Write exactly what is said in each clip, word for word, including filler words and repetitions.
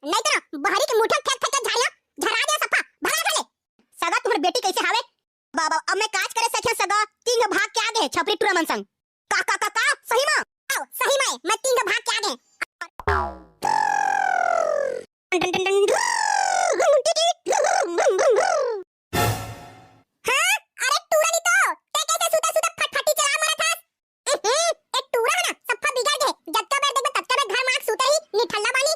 नहीं तो ना बहरी के मुठिया फेंक फेंक के झाड़िया झरा दे सफा, भगा खा ले। सगा तुम्हार बेटी कैसे हावे? बाबा, अब मैं काज करे सकिया सगा, तीन भाग के आगे है छपरी टूरा मन संग। का, का, का, का? सही मा? आओ, सही मा, मैं तीन भाग के आगे। टन, टन, टन, टन। हाँ? अरे टूरा नी तो, ते कैसे सुता सुता फटफटी चला मारत हस? हम्म, ए टूरा है ना, सफा बिगड़ गे। जतका बेर देखबे ततका बेर घर मा आके सुते रही, निठल्ला बानी।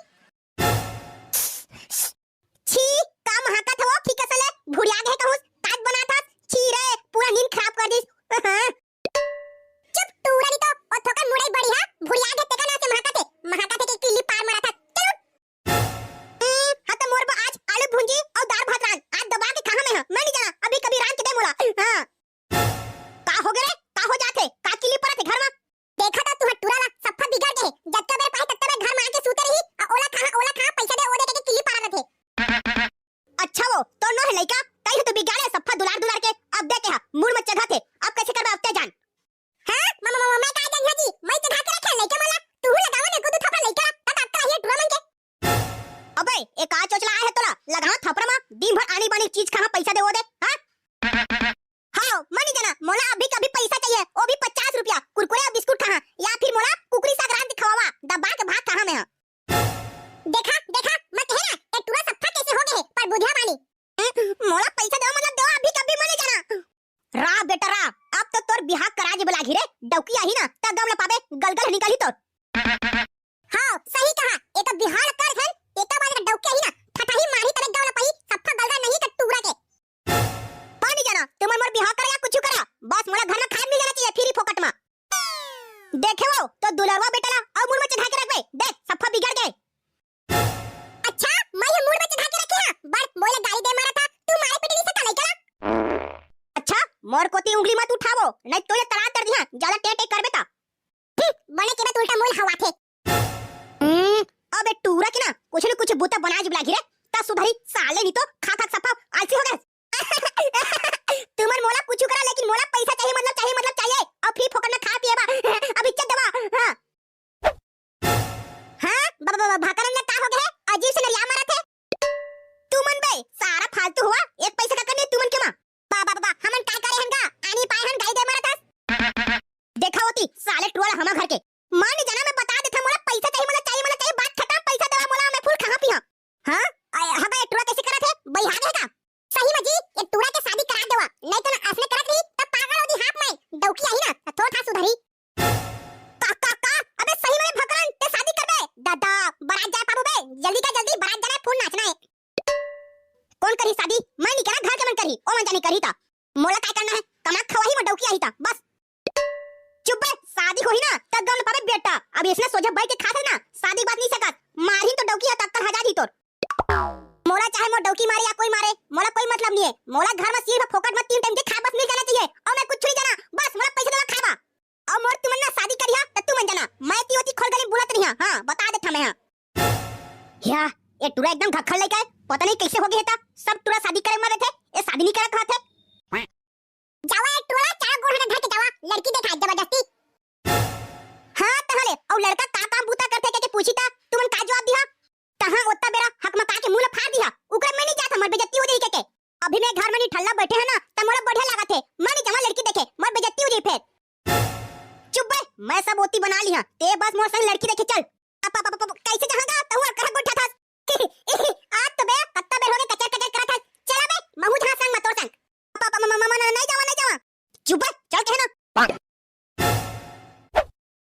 छी, का महकत हवो, ठीक असले, भुड़िया गे कहूस, काज बनात हस, छी रे, पूरा नींद खराब कर दिस। हाँ। चुप, टूरा नी तो, ओ थोकन मुड़ई बड़ी हा, भुड़िया गे तेका ना से महकत हे, महकत हे के किल्ली पार मारत हस। चल उठ। हम्म, हाँ तो मोर बर आज आलू भुंजी अउ दाल भात रांध। आज दबा के खाहूं मैं, हाँ। मैं नहीं जाना, अभी कभी रांध के दे मोला। हाँ। का हो गे रे? का हो जाथे? का किली परत हे घर मा? देखा तो तुहर टूरा ला, सफा बिगड़ गे हे। जतका बेर पाही ततका बेर घर मा आके सूते रही, आ ओला खाहा, ओला खाहा, पैसा दे, ओ दे के किली पारा रथे। अच्छा वो, तो नो हे लइका, कई हो तो बिगाड़े सफा दुलार दुलार के, अब दे के हा, मुड़ म चघा थे, अब कैसे करबा अब ते जान। हाँ, म-, म-, म-, मैं का जानिया जी, मैं चघा के रखे लइका मन ला, तुहू लगावा ने को दू थप्पड़ लइका ला, तब अक्कल आही टूरा मन के। अबे, ए का चोचला आय हे तोला, लगावा थप्पड़ मा, दिन भर आनी बानी चीज खाहा, पैसा दे ओ दे, हाँ? हाँ, मैं नहीं जाना, मोला अभी कभी पैसा चाहिए, वो भी पचास रुपया, कुरकुरे और बिस्कुट खाहा, या फिर मोला कुकरी साग रांध के खवावा, दबा के भात खाहा मैं, हाँ। देखा, देखा, मैं कहे ना, ए टूरा सफा कैसे हो गे हे, पर बुधिया बानी। हम्म, मोला पैसा देवा मतलब देवा, अभी कभी मैं नहीं जाना। रा बेटा रा, अब तो तोर बिहाव करा जेबे लागही रे, डौकी आही ना, त गम ल पाबे, गलगल निकलही तोर। हाँ, सही कहा, ए तो बिहाव ल कर घन, एका बाद डौकी आही ना, ठठाही मारही तबे गम ल पाही, सफा गलगल नहीं त टूरा के। पानी जाना, तुमन मोर बिहाव करा या कुछु करा, बस मोला घर में खाए मिल जाना चाहिए, फ्री फोकट मा। देखे वो, तो दुलरवा बेटा ला, अउ मुड़ में चढ़ा के रखबे, देख, सफा बिगड़ गे। अच्छा, मैं ये मुड़ में चढ़ा के रखे हां, बड़ मोला गाली दे मारा था, तू मारे पीटे नहीं सकता लइका ला। अच्छा, मोर कोती उंगली मत उठावो, नहीं तो ये तरार कर दिया, ज्यादा टे टे करबे ता। हम्म, बने के बाद उल्टा मोल हवा थे। हम्म, अबे टूरा के ना, कुछ न कुछ बूता बना जिब लागी रे, ता सुधरी साले नहीं तो खा खा सफा आलसी हो गए। तुमन मोला कुछु करा, लेकिन मोला पैसा चाहिए, मतलब चाहिए, मतलब चाहिए। अउ फ्री फोकट में खा पिए बा। अब इज्जत देवा। हाँ। हाँ? ब-, ब-, ब-, भकरन ले का हो गए? अजीब से नरिया मारत हे। तुमन बे, सारा फालतू हुआ, एक पैसा का करनी तुमन के माँ। बा, बा, बा, बा, हमन का करे हन गा? आनी पाए हन गाई दे मारत हस। देखा होती, साले टुआ ला हमा घर के। मान जाना मैं बता देता, मोला पैसा चाहिए, मोला चाहिए, मोला चाहिए, बात खत्म, पैसा देवा मोला, मैं फुल खाहा पिहा। हाँ? आय, हगा ये टुरा कैसे करत हे? बइहा गे का? सही में जी, ये टुरा के शादी करा देवा, नहीं तो ना असने करत रही, तब पागल हो जी हाथ में, डौकी आही ना, तो थोड़ा था सुधरी। का, का, का? अबे सही में भकरन, ते शादी करबे? दादा, बारात जाए पाबो बे, जल्दी का जल्दी, बारात जाना है, फुल नाचना है। कौन करही शादी? मैं नहीं करा, घर के मन करही, ओ मन जानी करही ता। मोला काय करना है? कमा खवाही मोर डौकी आही ता, बस। चुप बे, शादी होही ना, तब गम पाबे बेटा। अब इसने सोझा बैठ के खात है ना, शादी के बाद नहीं सकत। मारही तो डौकी है, तब कल हजार ही तोर। मोला चाहे मोर डौकी मारे या कोई मारे, मोला कोई मतलब नहीं है। मोला घर में सिर्फ फोकट में तीन टाइम के खाए बस मिल जाना चाहिए, और मैं कुछ नहीं जाना, बस मोला पैसा देवा खाबा। अउ मोर तुमन ना शादी करिहा, त तुमन जाना, मैं ती ओती खोल गली बुलत रहिहा। हाँ, बता देथा मैं, हाँ। या, ये टुरा एकदम घक्खल लइका है, पता नहीं कैसे हो गया था, सब टुरा शादी करे मरे थे, ये शादी नहीं करे कहा थे। जावा, ये टुरा चार गोड़ हटा धर के जावा, लड़की देखा है जबरदस्ती। हाँ, तहले, अउ लड़का का काम बूता करथे के, के पूछी था, तुमन का जवाब दिहा? तहाँ ओत्ता बेरा हकमका के मुंह ला फाड़ दिहा, उकरे मैं नहीं जात, हमर बेइज्जती हो जाही के, के। अभी मैं घर में नहीं ठल्ला बैठे है ना, त मोला बढ़िया लागत है, मैं नहीं जावा लड़की देखे, मोर बेइज्जती हो जाही फेर। चुप बे, मैं सब ओती बना लिहा, ते बस मोर संग लड़की देखे चल। अप, अप, अप, अप, कैसे जहाँ गा, तहु अकरहा गोठा था। आज तो बे, कत्ता बेर हो गए कचर कचर करत हस। चला बे, महू जहाँ संग मतोर संग। अप, अप, अप, म, म, म, नहीं जावा, नहीं जावा। चुप बे, चल कहे ना।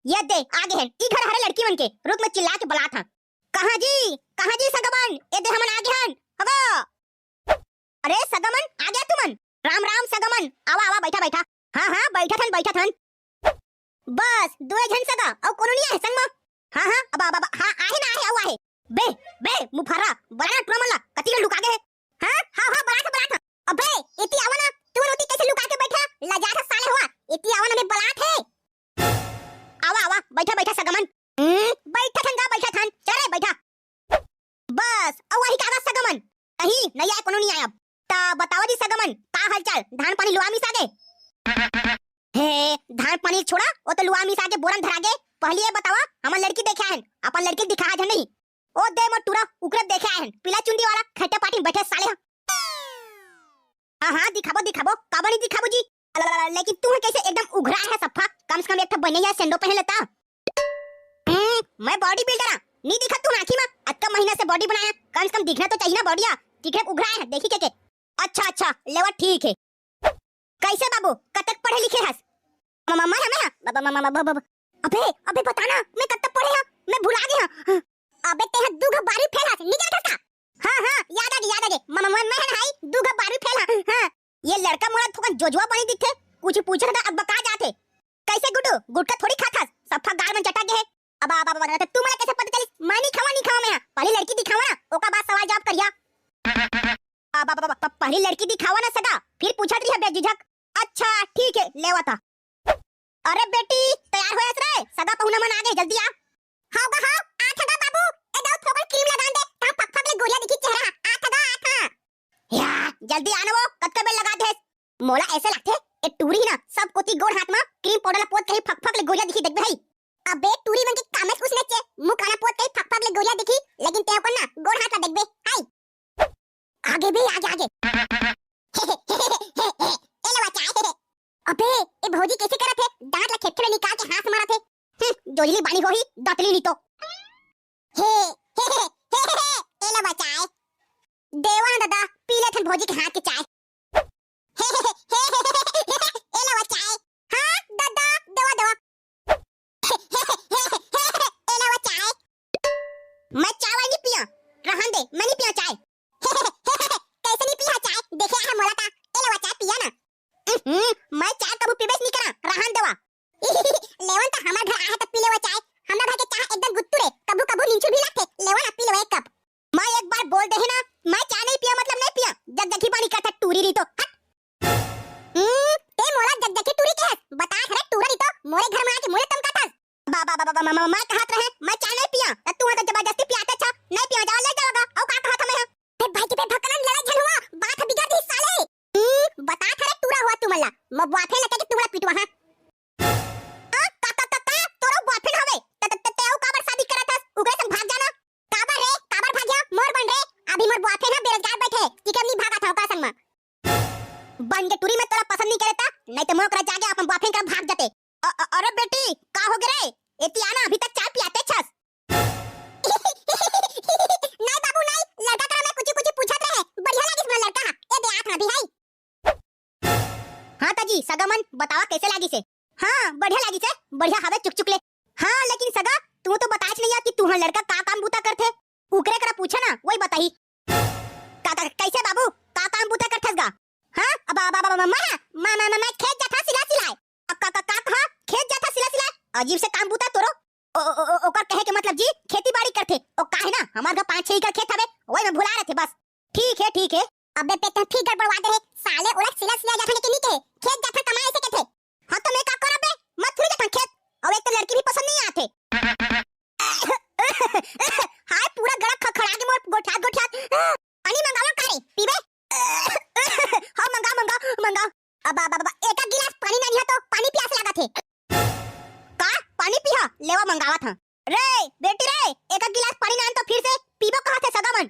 ये दे, आगे हन, ई घर हरे लड़की मन के, रुक मैं चिल्ला के बलात हाँ। कहाँ जी, कहाँ जी सगमन, ये दे हमन आगे हन, हगो। अरे सगमन, आ गया तुमन? राम राम सगमन, आवा आवा, बैठा बैठा। हाँ हाँ, बैठा थन, बैठा थन। बस दुए झन सगा, अउ कोनो नहीं आहे संग मा? हाँ हाँ, अब अब, अब हाँ, आहे ना आहे, अउ आहे। बे बे, मुफर्रा, बड़ा ना टुरा मन ला, कति ल लुका गे हे? हाँ हाँ हाँ, बड़ा था, बड़ा था। अबे एती आवा ना, तुमन ओती कैसे लुका के बैठा? लजा था साले हुआ, एती आवा ना, मैं बलात हे। आवा आवा, बैठा बैठा सगमन। हम्म, बैठा थन गा, बैठा थन, चल रे बैठा। बस, अउ वही कागज सगमन। नहीं, नहीं आए, कोनो नहीं आए अब। ता बतावा जी सगमन, का हालचाल? धान पानी लुआ मिस आगे? हे, धान पानी छोड़ा, वो तो लुआ मिस आगे बोरन धरा गे। पहले ये बतावा, हमन लड़की देखे हन, अपन लड़की दिखा झन नहीं। ओ दे मोर टूरा, उकरे देखे आए हन, पीला चुंदी वाला, खट्टे पाटी में बैठे साले ह। हाँ, हाँ, दिखाबो, दिखाबो, काबर नहीं दिखाबो जी? अला, अला, अला, लेकिन तू ह कैसे एकदम उघरा है सफा, कम से कम एक ठो बनैया सेंडो पहन लेता। हम्म, मैं बॉडी बिल्डर हाँ, नहीं दिखा तू आँखी में, अतका महीना से बॉडी बनाया, कम से कम दिखना तो चाहिए ना बॉडिया, दिखने में उघरा है, देखी के, के। अच्छा, अच्छा, लेवा ठीक है। कैसे बाबू, कतक पढ़े लिखे हस? म-, म-, मैं, मैं, ब-, ब-, म-, म-, ब-, ब-, ब-, अबे, अबे बता ना, मैं कतक पढ़े हाँ, मैं भुला गया हाँ। अबे ते ह दू घ बारहवीं फेल हस, निकल खस्ता। हाँ, हाँ, याद आ गई, याद आ गई। म-, म-, म-, मैं हन हाई, दू घ बारहवीं फेल हाँ। हाँ, ये लड़का मोला थोकन जोजुआ बनी दिखथे, कुछ पूछत त अब बका जाथे। कैसे गुड्डू, गुटखा थोड़ी खाथस, सफा गाल मन चटा गे हे। अब, अब, अब, अब, तू मोला कैसे पता चलिस? मैं नहीं खावा, नहीं खावा मैं हाँ। पहली लड़की दिखावा ना, ओकर बाद सवाल जवाब करिया। अब, अब, अब, अब, पहली लड़की दिखावा ना सगा, फिर पूछत रही बेझिझक। अच्छा, ठीक है, लेवा था। अरे बेटी, तैयार होयस रे, सगा पहुना मन आ गे, जल्दी आ। हाव गा हाव, आत हगा बाबू। ए दाऊ थोकन क्रीम लगा दे, ता फक फक ले गोरिया दिखी चेहरा हा। आत हगा, आत हा। या, जल्दी आना वो, कतका बेर लगा देस। मोला ऐसे लगथे, ए टूरी ना सब कोती गोड़ हाथ मा क्रीम पाउडर ला पोत के ही फक फक ले गोरिया दिखी, देखबे हई। अबे टूरी मन के कामेस उसने चे, मुंह काना पोत के ही फक फक ले गोरिया दिखी, लेकिन तें ओकर ना गोड़ हाथ ला देखबे, हाय। आगे बे, आगे, आगे। ए ले बचाए। अबे, ए भौजी कैसे करत हे? दांत ला खेपखे ले निकाल के हाथ मारत हे। हम्म, जोजली बानी होही, दतली नी तो। हे, हे, ए ले बचाए। देवा ना दादा, पी लेथन भौजी के हाथ के चाय। ए ले बचाए। हाँ, दादा, देवा, देवा। ए ले वो चाय। मैं चाय वाय नी पिया। रहन दे, मैं नी पिया चाय। कैसे नी पिया चाय? देखे है मोला ता। ए ले वो चाय पिया ना। उहुं, मैं चाय कभू पीबेच नी करा। रहन देवा। लेवन त हमर घर आहे त पी लेवा चाय। हमर घर के चाय एकदम गुत्तू रे। कभू कभू निंचू भी लागथे। लेवा ना पी लेवा एक कप। मैं एक बार बोल दे है ना, मैं चाय नहीं पिया मतलब नहीं पिया। जगजगी बानी करता टूरी रही तो। हट। हम्म, ते मोला जगजगी टूरी के हस? बता खरे टूरा रही तो मोरे घर में आके मोरे तमकाथस। बा, बा, बा, बा, बा, मैं, मैं कहत रहे, मैं चाय नहीं पिया। त तू ह त जबरदस्ती पियाते छ। नहीं पिया, जाओ ले जाओगा। अउ का कहत हमें ह? बे भाई के बे भकलन लड़ाई झन हुआ, बात ह बिगड़ दी साले। हम्म, बता खरे टूरा हुआ तुमन ला। मैं बुआफे लगे के तुमला पिटवा हां। आ, का, का, का, का, तोरो बॉयफ्रेंड हवे? त, त, त, ते अउ काबर शादी करत हस? उकरे संग भाग जाना। काबर रे? काबर भाग्या? मोर बन रे। अभी मोर बॉयफ्रेंड ह बेरोजगार बैठे, टिकट नहीं भागा था ओकर संग म। बन के टूरी में तोला पसंद नहीं करे ता, नहीं तो मोर करा जाके अपन बॉयफ्रेंड करा भाग जाते। अ, अ, अरे बेटी, का हो गे रे? एती आना, अभी तक चाय पियाते छस। नहीं बाबू, नहीं, लड़का करा मैं कुछ, कुछ पूछत रहे, बढ़िया लागिस मोला लड़का। ए दे आत हां अभी हाई। हाँ ताजी, सगा मन, बतावा कैसे लागिस हे? हाँ, बढ़िया लागिस हे, बढ़िया हवे चुकचुक ले। हाँ, लेकिन सगा, तू तो बताएच नइ आ कि तुहर लड़का का काम बूता करथे। उकरे करा पूछा ना, वही बताही। का, का, कैसे बाबू, का काम बूता करथस गा? हाँ, अब, अब, अब, अब, मैं, मैं, मैं, मैं खेत जाथा सिला सिलाए। अब का, का, का, हाँ, खेत जाथा सिला सिलाए। अजीब से काम बूता तोरो। ओ, ओ, ओ, ओकर कहे के मतलब जी, खेती बाड़ी करथे। ओ का हे ना, हमार घर पाँच छह एकड़ खेत हवे, वही में भुला रहथे बस। ठीक हे, ठीक हे। अबे ते तोर ठीक गड़बड़वा दे रे। साले ओला सिला सिला जाथे लेकिन नहीं कहे, खेत जाथे कमाए ऐसे कहथे। हाँ तो मैं का करब बे? मैं थोड़ी जाथन खेत। अउ एक तो लड़की भी पसंद नहीं आथे। हाय पूरा गला खखड़ा के मोर गोठियात गोठियात। पानी मंगावा का रे? पीबे? हाँ मंगा मंगा मंगा। अब अब अब एक गिलास पानी नहीं है तो पानी प्यास लागत हे। का? पानी पीहा? लेवा मंगावत हां। रे बेटी रे, एक गिलास पानी नान तो फिर से पीबो कहत हे सगा मन।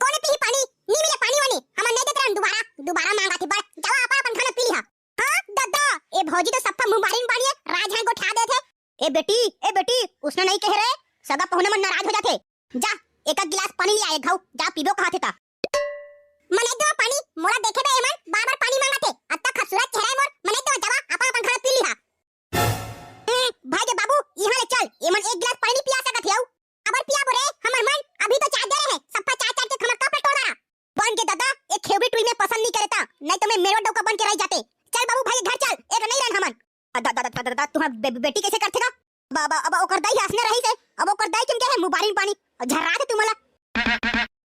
कोने पीही पानी? नी मिले पानी वानी। हमन नहीं देत रहन दुबारा। दुबारा मांगा थे बड़। जावा अपन अपन खाना पी लिहा। हाँ, दद्दा, ए भौजी तो सप्पा मुंह मारिन बानी हे, राज हां गोठा देत हे। ए बेटी, ए बेटी, उसने नहीं कहे रे, सगा पहुना मन नाराज हो जाथे। जा, एक गिलास पानी ले आए घाव, जा पीबो कहत हे ता। मने दो पानी, मोला देखे बे एमन, बार-बार पानी मांगत हे। अत्ता खूबसूरत चेहरा हे मोर, मने दो जावा, अपन अपन खाना पी लिहा। ए, भाई के बाबू, इहां ले चल, एमन एक गिलास पानी नहीं पिया सकत हे अउ। अबर पिया बोरे, हमर मन, अभी तो चाय दे रहे हैं, सप्पा चाय चाय के हमर कप टोड़ा। बन के दादा, एक खेवड़ी टुई में पसंद नहीं करे ता, नहीं तो मैं मेरवा डौका बन के रह जाते। चल बाबू भाई घर चल, एक नहीं रहन हमन। अ, दा, दा, दा, दा, दा, तुम्हार बे-, बेटी कैसे करथे गा? बाबा, अब ओकर दाई हंसने रही से, अब ओकर दाई चुन के है मुबारिन पानी, अ, झर्रा दे तुम्हाला।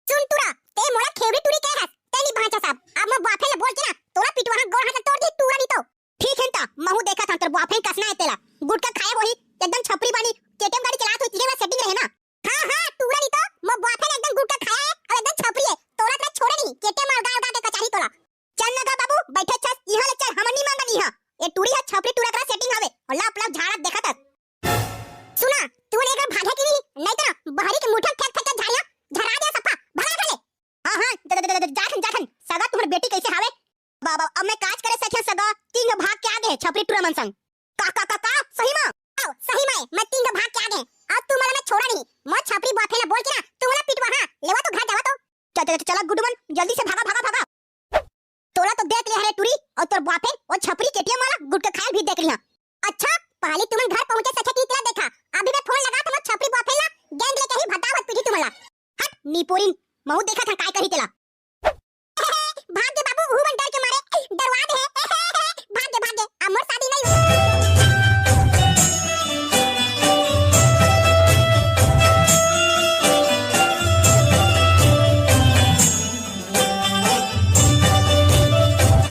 सुन टूरा, ते मोला खेवड़ी टूरी कहे हस, ते नहीं भांचा साहब। अब मैं बाफे ले बोल के ना, तोला पिटवा हां गोड़ हाथ तोड़ दी टूरा नहीं तो। ठीक है ता, महू देखा था तोर बाफे कसना है तेला। गुटखा खाए वही, एकदम छपरी बानी, केटीएम गाड़ी चलात होई, तेरे सेटिंग रहे ना। हाँ, हाँ, टूरा नहीं तो, मैं बाफे ने एकदम गुटखा खाया है, और एकदम छपरी है। तोला तेरा छोड़े नहीं, केटीएम अलगा अलगा के कचाही तोला। चल ना गा बाबू, बैठे छस, इहां ले चल, हमन नहीं मांगन इहां। ये टूरी है, छपरी टूरा करा सेटिंग हवे, और लप लप झाड़त देखत हस। सुना, तू ने एकर भागे की नहीं, नहीं तो ना, बहरी के मुठा गुड्डू मन, जल्दी से भागा, भागा, भागा। तोला तो देख लिया रे टूरी, अउ तोर बापे ओ छपरी केटीएम वाला गुटखा खायल भी देख लिया। अच्छा, पहली तुमन घर पहुंचे